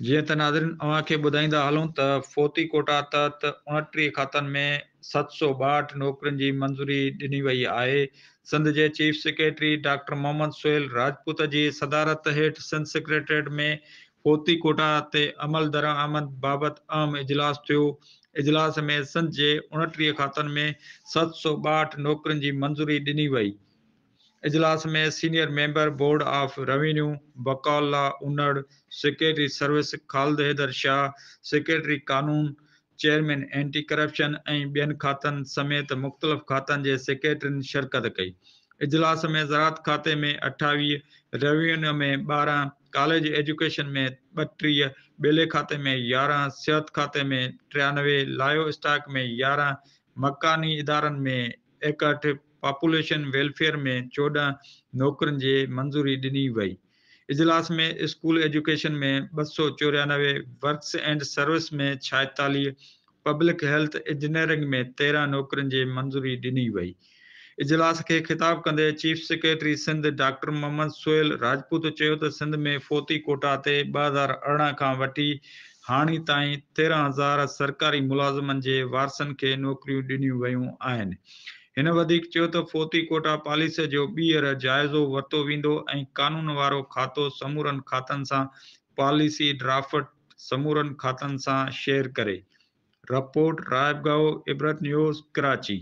جيئن ته ناظرين اوهان کي ٻڌائيندا هلون ته فوتي ڪوٽا تحت 29 کاتن ۾ 762 نوڪرين جي منظوري ڏني وئي آهي. سنڌ جي chief secretary doctor Muhammad Sohail Rajput جي صدارت هيٺ سنڌ سيڪريٽريٽ ۾ فوتي ڪوٽا تي عملدرآمد بابت اهم اجلاس ٿيو. اجلاس ۾ سنڌ جي 29 کاتن ۾ 762 نوڪرين جي منظوري ڏني وئي. اجلاس ۾ senior member board of revenue Baqa Ullah Unar, secretary service Khalid Haider Shah, secretary قانون، چيئرمين اينٽي ڪرپشن ۽ ٻين کاتن سميت مختلف کاتن جي سيڪريٽرين شرڪت ڪئي. اجلاس ۾ زراعت کاتي ۾ 28، روينيو ۾ 12، ڪاليج ايجوڪيشن ۾ 32، ٻيلي کاتي ۾ 11، صحت کاتي ۾ 93، لائيو اسٽاڪ ۾ 11، مڪاني ادارن ۾ 61، پاپوليشن ويلفيئر ۾ 14 نوڪرين جي منظوري ڏني وئي. اجلاس ۾ school education ۾ 294، works and service ۾ 46، public health engineering ۾ 13 نوڪرين جي منظوري ڏني وئي. اجلاس کي خطاب ڪندي chief secretary Sindh doctor Muhammad Sohail Rajput چيو ته سنڌ ۾ فوتي ڪوٽا تي 2018 کان وٺي هاڻي تائين 13,000 سرڪاري ملازمن جي وارثن کي نوڪريون ڏنيون ويون آهن. هن وڌيڪ چيو ته فوتي ڪوٽا پاليسي جو ٻيهر جائزو ورتو ويندو ۽ قانون وارو کاتو سمورن کاتن سان پاليسي ڊرافٽ سمورن کاتن سان شيئر ڪري. رپورٽ، راهب گائو، عبرت نيوز، ڪراچي.